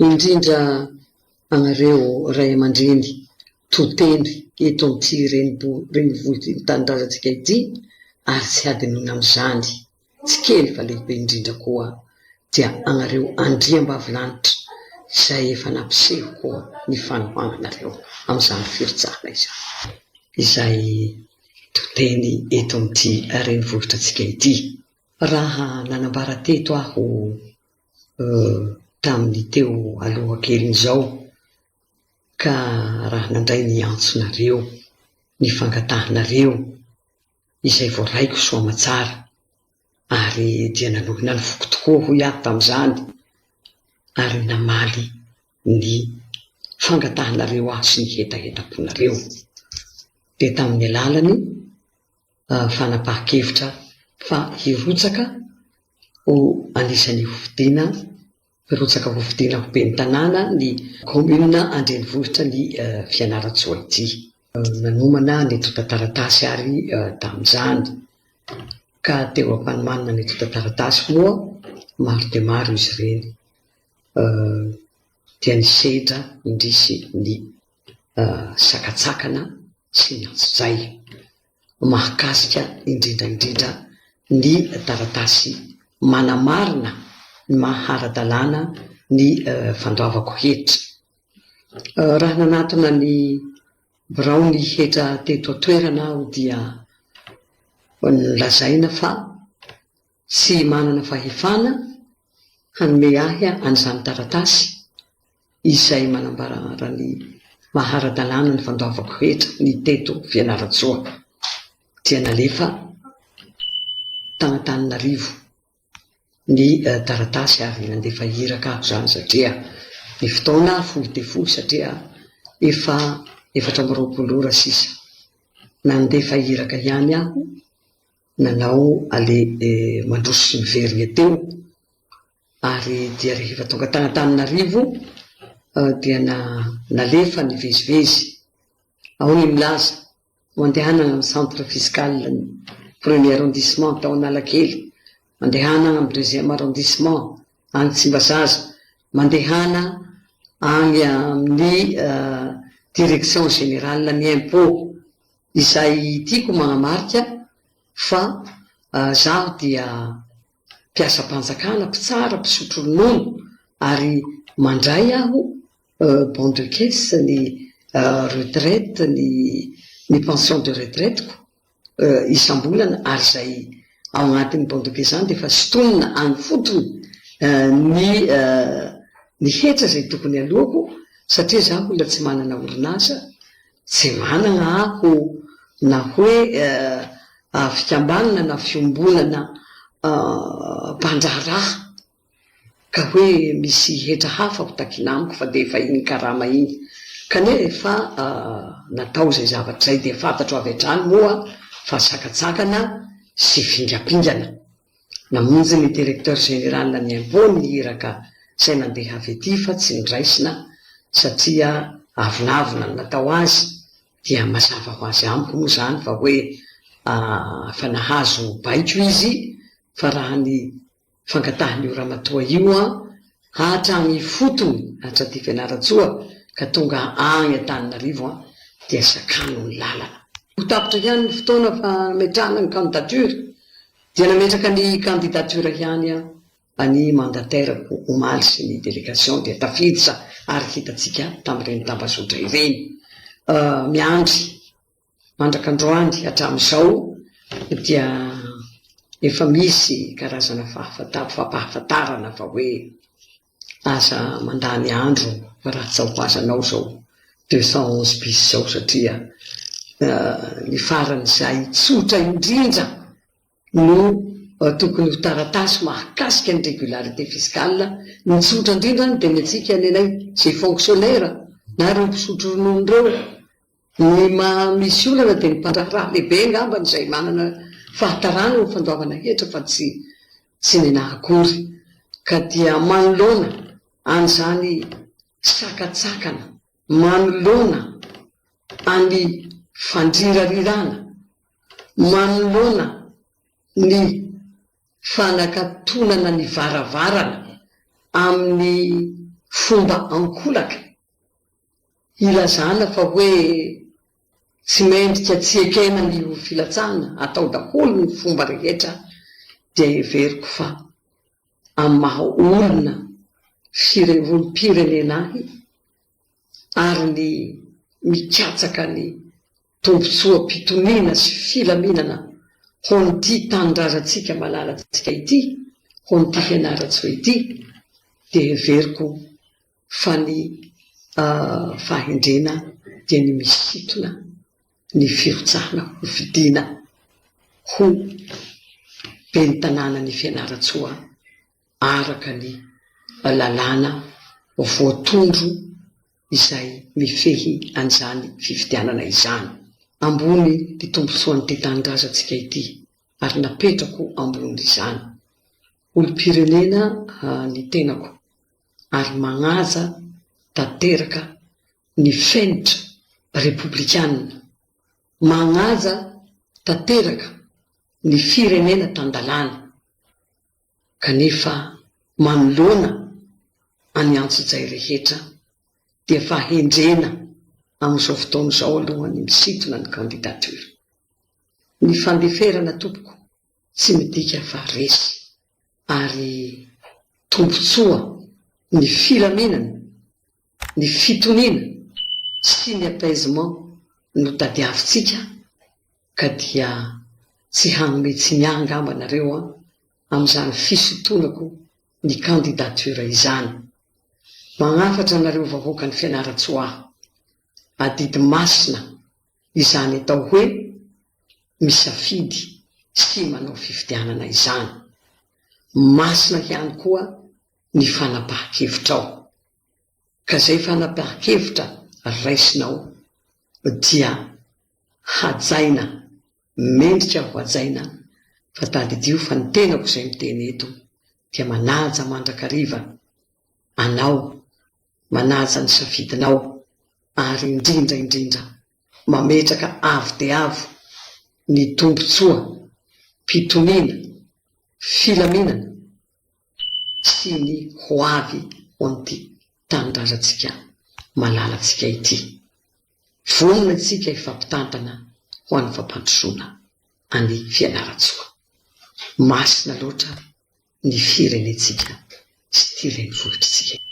Indrindra anareo ray aman-dreny to teny eto amin'ity renivohitry ny tanindrazantsika ity ary tsy hadinoina amin'izany, tsy kely fa lehibe indrindra koa dia anareo andriambavilanitra izay efa nampiseho koa ny fanohananareo amin'izany firotsahana izany. Izay to teny eto amin'ity renivohitrantsika ity. Raha nanambara teto aho tamin'ny teo aloha kelin'izao ka raha nandray ny antsonareo, ny fangatahanareo izay voaraiko soamatsara ary dia nanohina ny foko tokoa hoy aho tamin'izany ary namaly ny fangatahanareo ahy sy ny hetahetam-ponareo dia tamin'ny alalan'ny fanapahan-kevitra fa hirotsaka ho anisan'ny hofidiana, hirotsaka hofidiana ho ben'ny tanàna ny kaominina an-drenivohitra ny Fianarantsoa ity. Nanomana ny antontan-taratasy ary tamin'izany, ka teo am-panomanana ny antontan-taratasy moa, maro dia maro izy ireny, dia nisedra indrisy ny sakantsakana sy ny antsojay. mahakasika indrindra indrindra ny taratasy manamarina ny maha ara-dalàna ny fandoavako hetra. Raha nanatona ny biraon'ny hetra teto an-toerana aho dia nolazaina fa tsy manana fahefana hanome ahy an'izany taratasy izay manambara ny maha ara-dalàna ny fandoavako hetra ny teto Fianarantsoa dia nalefa tany Antananarivo ny taratasy ary nandefa iraka aho izany satria ny fotoana fohy dia fohy satria efa 24 ora sisa. Nandefa iraka ihany aho nanao aller mandroso sy miverina teo ary dia rehefa tonga tany Antananarivo dia nalefa nivezivezy. Ao ny milaza mandehanana amin'ny centre fiscal ny premier arrondissement tao Analakely, mandehana amin'ny deuxième arrondissement any Tsimbazaza, mandehana any amin'ny direction générale ny impôt izay tiako manamarika fa zaho dia mpiasam-panjakana, mpitsara, mpisotro ronono ary mandray aho bon de caisse ny retraite, ny ny pension de retraite-ko isam-bolana ary izay ao anatin'ny bon de caisse izany dia efa sintonina any fotony ny ny hetra izay tokony aloako satria izaho mbola tsy manana orinasa Tsy manana aho na hoe fikambanana na fiombonana mpandraharaha ka hoe misy hetra hafa ho takiana amiko fa dia efa iny karama iny. Kanefa natao izay zavatra izay dia fantatro avy hatrany moa fa sakantsakana sy fingampingana. Namonjy ny Directeur Général ny Impôts ny iraka izay nandeha avy aty fa tsy noraisina satria avonavona no natao azy dia mazava ho azy amiko moa izany fa hoe efa nahazo baiko izy fa raha ny fangatahan'io ramatoa io an hatrany ifotony hatraty Fianarantsoa ka tonga any Antananarivo an dia sakano ny lalana. Ho tapitra ihany ny fotoana fametrahana ny candidature dia nametraka ny candidature ihany aho ny mandataire-ko omaly sy ny délégation dia tafiditra ary hitantsika tamin'ireny tambazotra ireny. Miandry mandrak'androany hatramin'izao dia efa misy karazana fampahafantarana fa hoe aza mandany andro fa raha tsy ho azanao izao 211 bis izao satria ny faran'izay tsotra indrindra no tokony ho taratasy mahakasika ny régularité fiscale, ny tsotra indrindra dia ny antsika ny anay izay fonctionnaire na ireo mpisotro ronono ireo, ny maha misy olana dia ny mpandraharaha lehibe angambany izay manana fahatarana eo amin'ny fandoavana hetra fa tsy tsy ny anah akory ka dia manoloana an'izany sakantsakana manoloana any fandrirarirana manoloana ny fanakatonana ny varavarana amin'ny. fomba ankolaka hilazana fa hoe tsy mendrika tsy ekena ny ho filatsahana, atao daholo ny fomba rehetra dia heveriko fa amin'ny maha olona olom-pirenena ahy ary ny mikatsaka ny tombontsoam-pitoniana sy filaminana ho an'ity tanindrazantsika malalantsika ity, ho an'ity Fianarantsoa ity, dia heveriko fa ny fahendrena dia ny misintona ny firotsahana ho fidiana ho ben'ny tanànan'i Fianarantsoa araka ny lalàna voatondro izay mifehy an'izany fifidianana izany. Ambony ny tombontsoan'ity tanindrazantsika ity ary napetrako ambonin'izany. Olom-pirenena ny tenako ary magnaja tanteraka ny fenitra repoblikanina, magnaja tanteraka ny firenena tan-dalàna kanefa manoloana an'i antsojay rehetra dia fahendrena amin'izao fotoana izao aloha ny misintona ny candidature. Ny fandeferana tompoko tsy midika fa resy ary tombontsoa ny filaminana, ny fitoniana sy ny apaisement no tadiavintsika ka dia tsy hanome tsiny ahy angamba nareo an amin'izany fisintonako ny candidature izany. Magnafatra anareo vahoakan'i Fianarantsoa aho. Adidy masina izany atao hoe misafidy sy manao fifidianana izany. Masina ihany koa ny fanapahan-kevitrao. Ka izay fanapahan-kevitra raisinao dia hajaina, mendrika ho hajaina fa tadidio fa ny tenako izay miteny eto dia manaja mandrakariva anao, manaja ny safidinao ary indrindra indrindra mametraka avo dia avo ny tombotsoa, pitoniana, filaminana sy ny ho avy ho an'ity tanindrazantsika malalantsika ity. Vonona isika hifampitantana ho an'ny fampandrosoana an'i Fianarantsoa. Masina loatra ny firenentsika sy ity renivohitritsika.